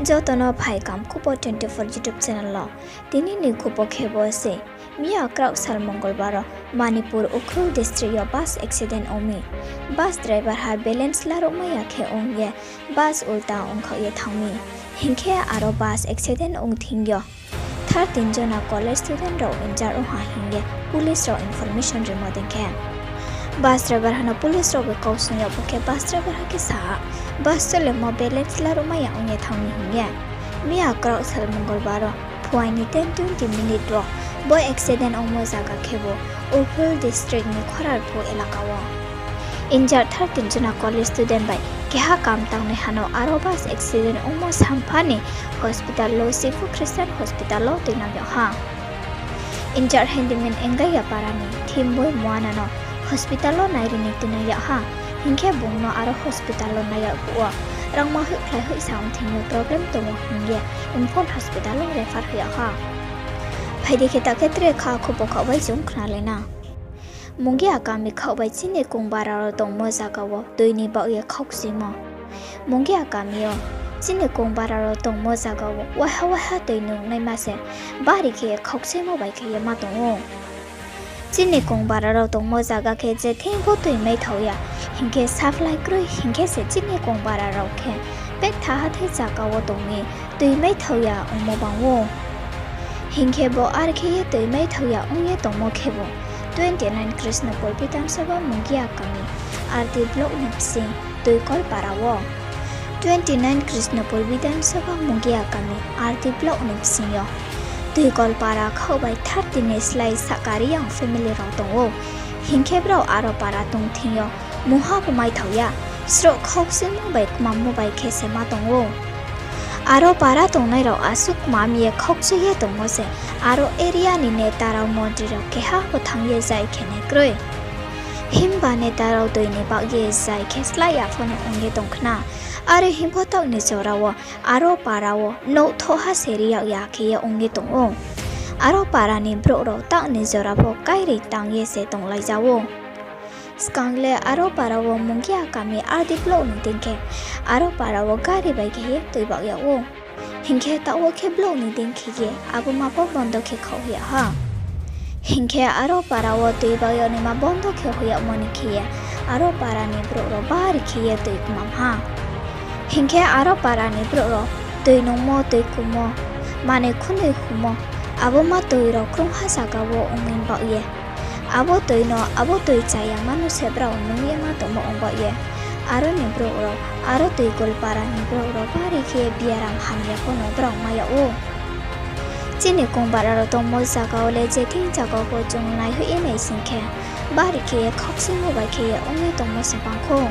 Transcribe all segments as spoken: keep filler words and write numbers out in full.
Joto no phai kaham Khupo twenty four YouTube channel wo. Tini ni khupo khe bo se, miya kraoh sal Mongolbar wo Manipur Ukhrul district yo bus accident ong mi. Bus driver ha balance laruhmai ya khe ong ye bus ulta ongkhaoh ye thanng mi. Hing khe aro bus accident ong thing yo thirteen jona college student rao injured ong ha hing ye police rao information rimo dei khe, bus driver ha no police rao bai kau sung yagmo khe bus driver ha khe sa ha, bus cholemo balance laruhmai ya ong ye thanng mi hing ye. Miya kraoh sal Mongolbar wo phuaing ni ten twenty minute wo bo accident ongmo zaga khe bo Ukhrul district ni Khorarphu elaka wo. Injured thirteen jona college student bai keha kam tangnai ha no aro bus accident ongmo sampha ni hospital wo Sibu Christian Hospital wo tuinang yag ha. Injured handyman Engaiya para ni Thimboi Moana no hospital wo nairi ni tuinang yag ha. Hing khe bung no aro hospital wo nai yag phuh wo rangma hoihkhlai hoihsa ong thing yo problem tong ou hing ye Imphal hospital wo refer hoih yag ha. Phai di khe ta khe tre kha khupo khaoh bai chung khnalai na. Mungia kami khaoh bai chini kongbara rao tongmo zaga wo tui ni baoh ye khaukchuimo. Mungia kami yo chini kongbara rao tongmo zaga wo waiha waiha tui nungnaima se bari khe ye khaukchuimo bai khe ye ma tong ou. Chini kongbara rao tongmo zaga khe je thing pho tui maithao ya, hing khe supply kroi hing khe se chini kongbara rao khe pettha hathái zaga wo tong mi tui maithao ya ongmo bang ou. Hing khe bo are khe ye tui maithao ya ong ye tongmo khebu twenty nine Krishnapur Bidhan Sabha Mungia kami R D block ni bsing Tuikol para wo. Twenty nine Krishnapur Bidhan Sabha Mungia kami R D block ni bsing yo Tuikol para khaoh bai thirty ni slái sahka Reang family rao tong ou. Hing khe brao aro para tong thing yo mungha pho maithao ya, srouh khaukchuimo bai kmammo bai khe se ma tong ou. Aro para tongnai rao asuh kmam ye khaukchui ye tongmo se aro area ni neta rao montri rao keha pho thanng ye zai khe nai kroi. Himba neta rao tui ni baoh ye zai khe slái ya pho no ong ye tong khna. Are hing pho taoh ni jora wo aro para wo nouh thoha se ri yag ya khe ye ong ye tong ou. Aro para ni brouh rao taoh ni jora pho káiri tang ye se tonglai ja ou. Skang le aro para wo Mungia kami R D block ni dei khe aro para wo gari bai khe ye tui baoh yag ou. Hing khe taoh wo khe block ni dei khe ye abo ma pho bondo khe khaoh hoih yag ha. Hing khe aro para wo tui baoh yag naima bondo khe hoih yagmo ni khe ye aro para ni brouh rao bari khe ye tui kmam ha. Hing khe aro para ni brouh rao tui nungmo, tui kumo, manoi khunoi humo, abo ma tui rao krungha zaga wo ong mi baoh ye, abo tui no, abo tui chaya ma no se brao nung ye ma tongmo ong baoh ye, aro ni brouh rao, aro Tuikol para ni brouh rao bari khe biaram hamya pho no brao mai yag ou. Chini kongbara rao tongmo zaga wo le je thing zaga pho chung naihoih ye nai sing khe, bari khe ye khaukchuimo bai khe ye ong ye tongmo se bang khou.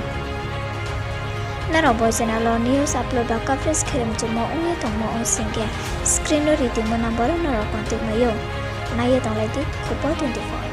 Nrao bo channel wo news upload ba coverage khe rimchumo ong ye tongmo ong sing khe, screen wo ri tongmo number wo nrao contact mai ou. Nai ye tonglai di Khupo twenty four.